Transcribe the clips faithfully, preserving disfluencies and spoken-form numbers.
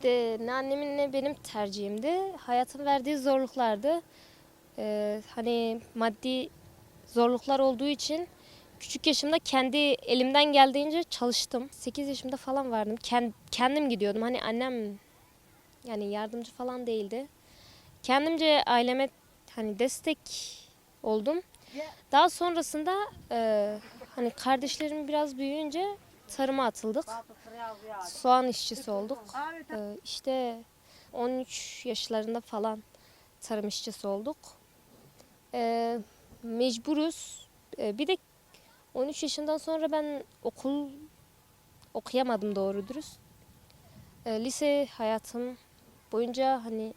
De, ne annemin ne benim tercihimdi. Hayatın verdiği zorluklardı. Ee, hani maddi zorluklar olduğu için küçük yaşımda kendi elimden geldiğince çalıştım. Sekiz yaşımda falan vardım. Ken- kendim gidiyordum. Hani annem yani yardımcı falan değildi. Kendimce aileme hani destek oldum. Daha sonrasında e, hani kardeşlerim biraz büyüyünce tarıma atıldık. Soğan işçisi olduk. E, işte on üç yaşlarında falan tarım işçisi olduk. E, mecburuz. E, bir de on üç yaşından sonra ben okul okuyamadım doğru dürüst. E, lise hayatım boyunca hani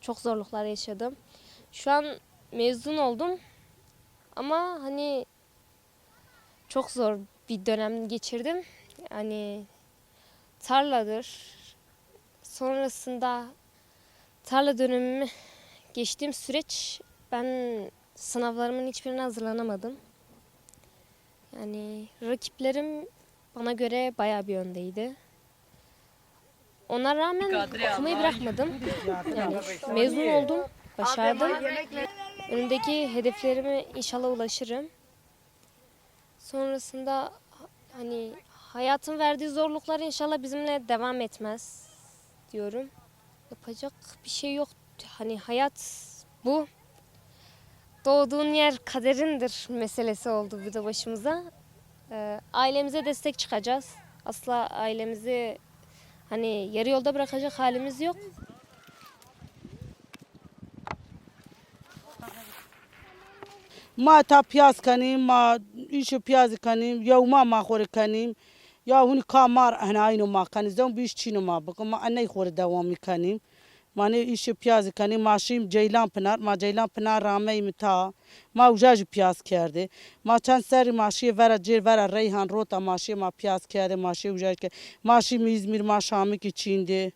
çok zorluklar yaşadım. Şu an mezun oldum ama hani çok zor bir dönem geçirdim. Hani tarladır. Sonrasında tarla dönemimi geçtiğim süreç ben sınavlarımın hiçbirine hazırlanamadım. Yani rakiplerim bana göre bayağı bir öndeydi. Ona rağmen okumayı bırakmadım. Yani mezun oldum, başardım. Önümdeki hedeflerime inşallah ulaşırım. Sonrasında hani hayatın verdiği zorluklar inşallah bizimle devam etmez diyorum. Yapacak bir şey yok. Hani hayat bu. Doğduğun yer kaderindir meselesi oldu bir de başımıza. Ee, ailemize destek çıkacağız. Asla ailemizi hani yarı yolda bırakacak halimiz yok. Ma ta piyaz kenîm, ma îşê piyazî kenîm, yewma ma xwe rê kenîm. Ya hûn ka mar hena îno ma kenî, zewm bi îş çîno ma bikin, ma eney xwe rê dewamî kenîm. Ma nê îşê piyazî kenîm, ma şîm Ceylan Pinar, ma Ceylan Pinar rameyî min ta. Ma uca jî piyaz kerdê. Ma çend serî ma şiyê vera cêr, vera Reyhan rota ma şiyê ma piyaz kerdê, ma şiyê uca jî ke-, ma şîm Îzmîr, ma şamikî çîndê.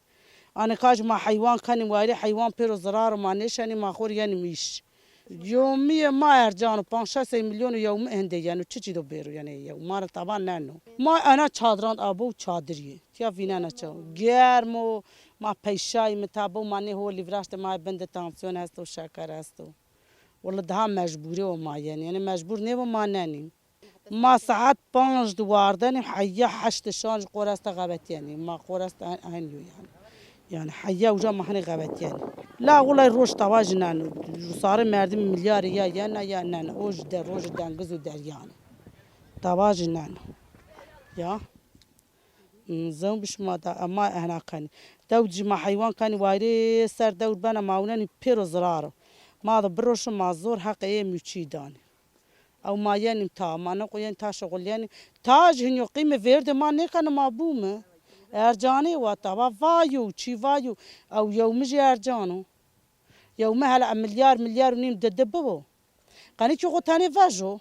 Anê ka ji ma heywan kenîm, wayirê heywan pêro zirar û ma nêşenîm, ma xwe rê yenîm îş. Yomiyê ma ercan û panc şeş sey milyon û yewmi hindê yeno, çi çî do bêro yenê yew. Ma re taban neno. Ma ena çadiran abo û çadiriyê. Tiya vînena çaw. Germ û ma peyşayî mi tabo ma nê holî viraşte ma bin de tansiyon esto, şeker esto. Wele daha mecbûrê o ma yenî. Yanî mecbûr nêbo ma nenîm. Ma saet panc di wardenê heya heşt şan ji qoresta xebetiyenê. Ma qoresta en, en yo yani. Yani heya uca ma henê xebetiyenê. La wulay roj tava jî neno. Rusarê merdim milyarê ya yena ya nena. O ji de roj dengiz û deryan. Tava jî neno. Ya. Hmm, zewm bi şima da, ma ehna kenî. Dewd jî ma heywan kenî, wayirê ser dewd bena ma winenî pêro zirar o. Ma da biroşin ma zor heqê yê mûçî danî. Ew ma yenîm ta, ma ne qo yenî ta şixul yenî. Ta ji hinyo qîmê vêrdê ma nêkene ma bûme. Ercanê wa ta, va vayo, çî vayo. Ew yewmi jî ercan o. Yewmi hele em milyar, milyar û nîm di di bibo. Qenî kî xwe tenê vejo.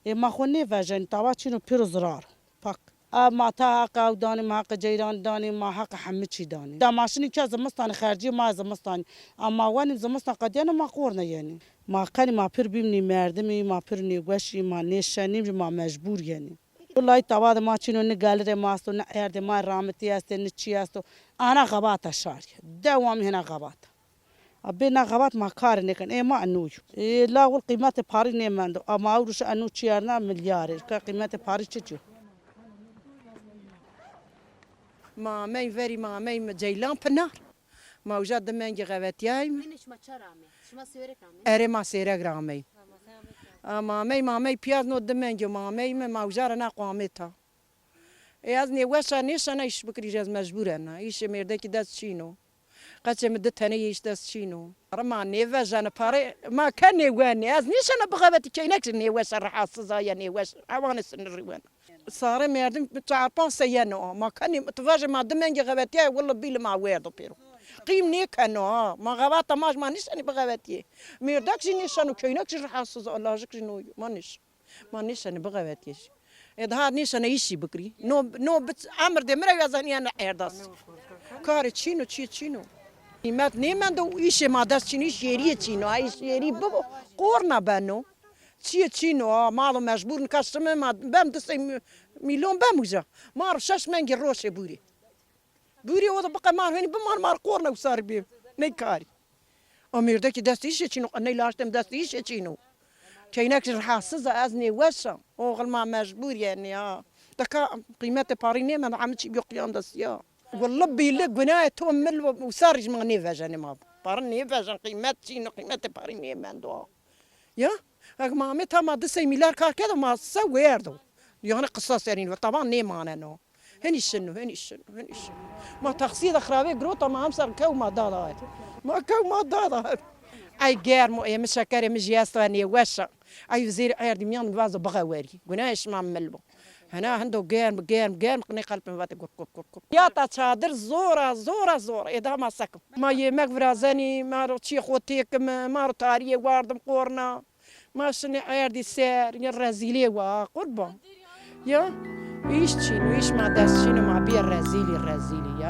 Ê ma xwe nêvejenî, tawa çîno pêro zirar. Pak. A ma ta heqê ew danî, ma heqê ceyran danî, ma heqê hemî çî danî. Da ma şinî ke zimistanê xerciyê ma ye zimistanî. A ma wenîm zimistan qediyene ma qor neyenî. Ma qenî ma pir bîmnî merdimî, ma pir nêweşî, ma nêşenîm jî ma mecbûr yenî. Wellahî tawa de ma çîno ne gelirê ma esto, ne erdê ma ramitî estê, ne çî esto. Ana xebata şarî. Dewamî hina xebata. A bê na xebat ma karê nêkin. Ê ma enû yo. Ê la wil qîmetê parî nêmendo. A ma ew rûşe enû çiyerna milyarê. Ka qîmetê parî çi çi? Mamey verî mamey mi Ceylan Pinar. Ma uca di mengî xevetiyayî mi? Şima ça ramê? Şima sêrek amê? Erê ma sêrek ramey. A mamey mamey piyaz no di mengî mamey mi ma uca re na qamê ta. Ê ez nêweşa nêşana îş bikirî jî ez mecbûr ena. Îşê mêrdekî dest çîno. Qeçê min di tenê yê îş dest çîno. Pare ma nêvejene, pare ma kenê wenê. Ez nêşana bixebetî keynek jî nêweşa, rahatsiz a ya nêweş. Ewanê sinirî wena. Sarê merdim çar panc sey yeno. Ma kenê tu vejê ma di mengê xebetiyaye willa bîli ma werdo pêro. Qîm nêkeno ha. Ma xebata ma ji ma nêşenî bixebetiyê. Mêrdek jî nêşeno, keynek jî rahatsiz a, lajik jî no yo. Ma nêş. Ma nêşenî bixebetiyê jî. Ê daha nêşene îşî bikirî. No, no bi emir de mire ya zaniyene erdas. Karê çîno, çiyê çîno. Qîmet nêmendo û îşê ma dest çîno, îş yeriyê çîno. Ha îş yerî bibo, qorna beno. Çiyê çîno, ha, malo mecbûr nika şime ma bem du sey mi-, milyon bem uca. Ma şeş mengî roşê bûrê. Bûrê o da biqe mar hênî bimar mar qorne û sar bê. Ney karî. O mêrdekî destî îşê çîno, ney laştem destî îşê çîno. Keynek ji rahatsiz e, ez nêweş e. Oxil ma mecbûr yenê ha. Deka qîmetê parî nêmend, hemî çî biyo qiyan destiya. Wille bîle gunahê to mil û sar ji ma nêvejenê ma. Parin nêvejen, qîmet çîno, qîmetê parî nêmendo. Ya, ek ma amê ta ma du sey mîlyar kar kedo, ma se werdo. Yani qisas serîn ve taban nêmaneno. Hinî şino, hinî şino, hinî şino. Ma taksiyê de xirabê girota ma hem ser kew ma dada. Ma kew ma dada. Ey germ o, ê min şekerê min jî esta nêweş e. Ey zêr erdî miyan vazo bixe werî. Gunahê şima mil bo. Hena hindo germ, germ, germ, qinê qelpin vate gurk, gurk, gurk, gurk. Ya ta çadir zora, zora, zora. Ê daha ma sekim. Ma yemek virazenî, ma ro çiyê xo têkim, ma ro tariyê wardim qorna. Ma şinê erdî ser, ya rezîlê wa, qurban. Ya, îş çîn, îş ma dest çîn, ma bîye rezîlî, rezîlî ya.